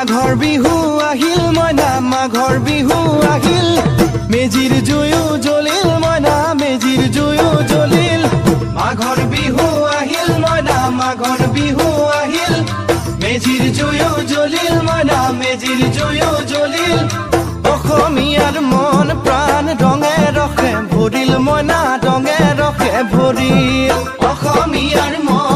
মাঘৰ বিহু আহিল মইনা, মাঘৰ বিহু আহিল। মেজিৰ জুয়ো জ্বলিল মইনা, মেজিৰ জুয়ো জ্বলিল। মাঘৰ বিহু আহিল মইনা, মাঘৰ বিহু আহিল। মেজিৰ জুয়ো জ্বলিল মইনা, মেজিৰ জুয়ো জ্বলিল। অসমীয়াৰ মন প্ৰাণ ৰঙে ৰসে ভৰিল মইনা, ৰঙে ৰসে ভৰিল। অসমীয়াৰ মন